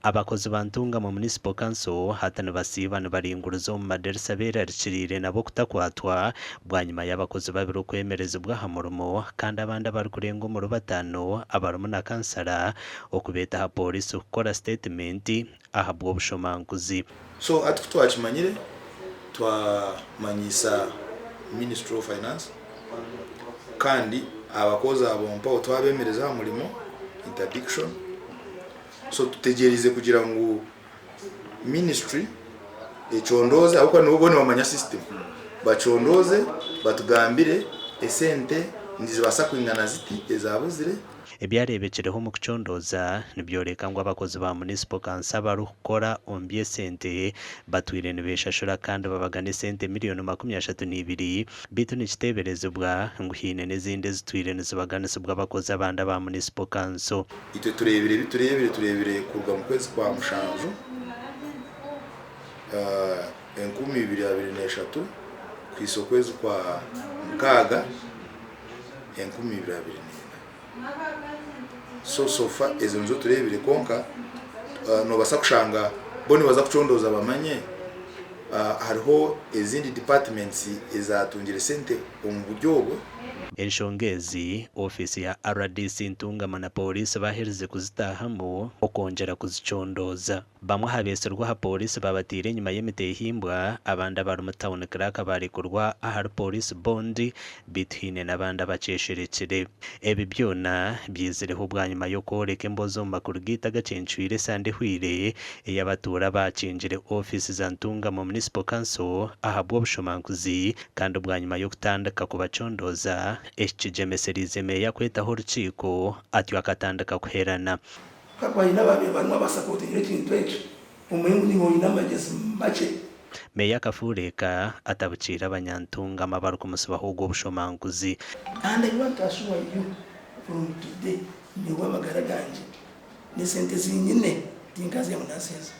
Abakozi ba Ntungamo Municipal Council hati nibasiiba nibaringuriza omu madirisa beerarikiriire nabo kutakwatwa bwanyima y'abakozi babiri okwemerezibwa aha murimo kandi abandi abarikurenga omuri bataano abarimu na kansara okubeeta aha pooriisi kukora siteetimenti ahabw'obushomankuzi. So hati ku twakimanyire twamanyiisa Ministry of Finance kandi abakozi abo mpaho twabemereza aha murimo, interdiction, so tutegyereize kugira ngu ministry econdooze ahabw'okuba nibo bo nibamanya system, bacondooze batugambire esente nizibaasa kwingana ziti ezabuzire. Ebyareebekireho omu kucondooza nibyoreka ngu abakozi ba Municipal Council abarikukora omu by'esente batwire nibeeshashura kandi babagana esente miriyoni 32 beitu nikiteeberezibwa ngu haine n'ezindi ezitwire nizibaganisibwa abakozi abandi aba Municipal Council. Itwe tureebire ebi tureebire, tureebire kuruga mu kwezi kwa mushanju 2023 kuhitsya okwezi kwa mukaaga 2024. So so far ezo nizo tureebire kwonka nobaasa kushanga bo nibaza kucondooza bamanye hariho ezindi departments ezatungire sente omu buryo obwo. Enshonga ezi, ofiisi ya rdc Ntungamo na Pooriisi baaherize kuzitaahamu okwongyera kuzicondooza. Bamwe aha beetsirwe aha pooriisi baabataire enyima y'emiteehimbwa, abandi abarimu Town Clerk baarekurwa ahari pooriisi bond beitu haine n'abandi abakyesherekire. Ebi byona byizireho bwanyima y'okworeka emboozi omu makuru gaitu agacencwire esande ehweire ei abatuura baakingire ofiisi za Ntungamo Municipal Council ahabw'obushomankuzi kandi bwanyima y'okutandika kubacondooza, eki kigyemesereize meeya kwetaho orukiiko atyo akatandika kuherana. Kakuba haine abaabaire barimu abasapotingire ekintu ekyo, omanye ngu naiwe oine amagyezi makye. Meeya Kafuureeka atabukiire abanyantungamo abarikumutsibaho ogw'obushomankuzi. And I want to assure you from today nyowe amagara gangye n'esente ezi nyine tinkaziha ngu naziheeza.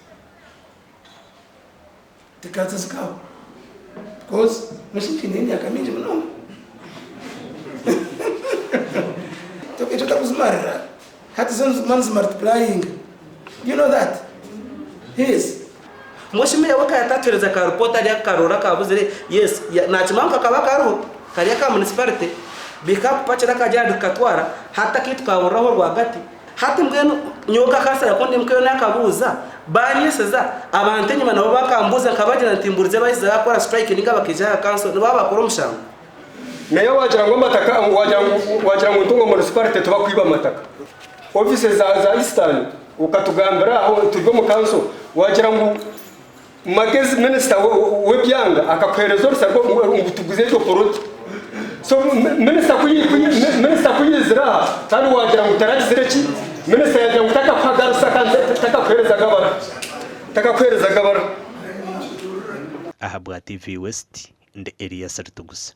Tikazizikaho because noshusha nkiine emyaka mingi munonga. Ekyo otakuzimarira hati zo niziguma nizi multiplyinga. Do you know that? Yes. Mbwenu shi meeya we akaba yatatuheereza ka report ari akarora akabuzire? Yes, nakimanya ngu kakaba kariho, kari aka municipality, bikakupakira akagyenda bikakatwara, hati akaitu kaburiraho rwagati. Hati mbwenu nyowe nka kansara ku ndi nkayo naakabuuza, baanyesiza, abantu enyima nabo baakambuuza nkabagira nti mburize abahize baakora strike nainga bakaija aha kanso nibo abaakora omushango. Meeya waagira ngu amataka waagira ngu waagira ngu Ntungo Municipality tibakwiba amataka. Offices za za Eastern okatugambira aho turi omu kanso waagira ngu Magezi minisita w'ebyanga akakuheereza orusa ngu tuguze egyo poloti. So minisita ku minisita ku yaizire aha kandi waagira ngu taragizire ki? Minisita yaagira ngu takakuhaga rusa kandi takakuheerezaga baruha. Takakuheerezaga baruha. Ahabwa TV West, ndi Elias Ritugusa.